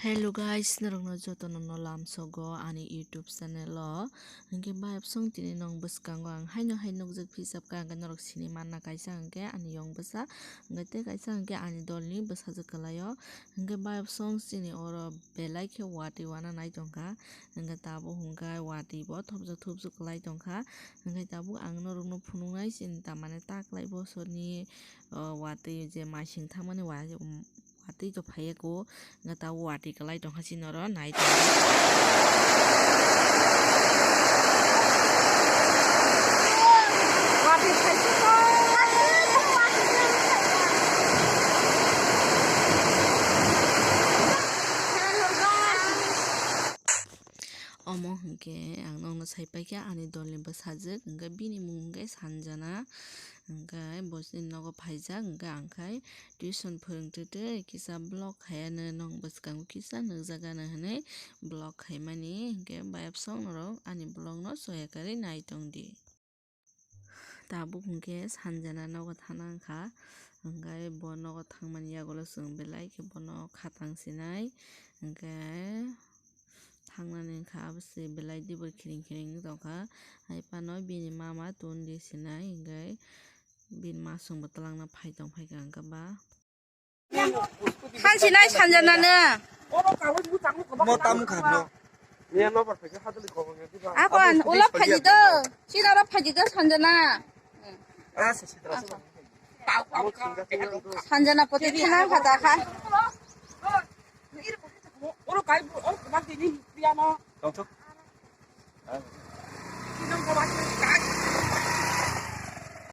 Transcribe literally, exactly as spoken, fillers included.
Hello guys, norokno jotono no lamsogo ani YouTube channel o. Hwnkhe bayapsong tini nong bwskango ang haino hai nukjak phisap kha, hwnkhe norok sini manna kaisa hwnkhe ani yong bwsa, hwnkhe tei kaisa hwnkhe ani dolni bwsajwk kwlaio. Hwnkhe bayapsong chini oro belai khe watwi wana nai tongkha, hwnkhe tabuk hwnkhe watwi bo thopjak thopjak kwlai tongkha. Hwnkhe tabuk ang norokno phunuknai chini tamani taklai bosorni, o, watwi je maising thangmani wa-, watwi to phaiya ko, hwnkhe tabuk watwi kwlai tongkha chini oro nai tongkha. Omo hwnkhe ang nokno sai paikha ani dolni bwsajwk, hwnkhe bini mung hwnkhe Sanjana, hwnkhe bo chini nogo phaijak, hwnkhe ang khai tuition phwrwngtwi twi kisa vlog khaiya nw nong bwskango kisa nukjagano hwnwi vlog khaimani, hwnkhe bayapsong norok ani vlogno soya kwrwi nai tongdi. Tabuk hwnkhe Sanjana nogo thangna wngkha, hwnkhe bo nogo thangmani yagulo chwng belai khe bono khatang sinai, hwnkhe thangnani wngkha abo se belai dibor khiring khiring wng tongkha, hai phano bini mama tun di sinai, hwnkhe bini masongbo twlangna phai tong phaikha hwnkhe ba. Thansinai Sanjanano. Mo tam kha no. Apan ulo phaji do. Sira ro phaji do Sanjana. Sanjana poti thana kha da kha. Tongthok.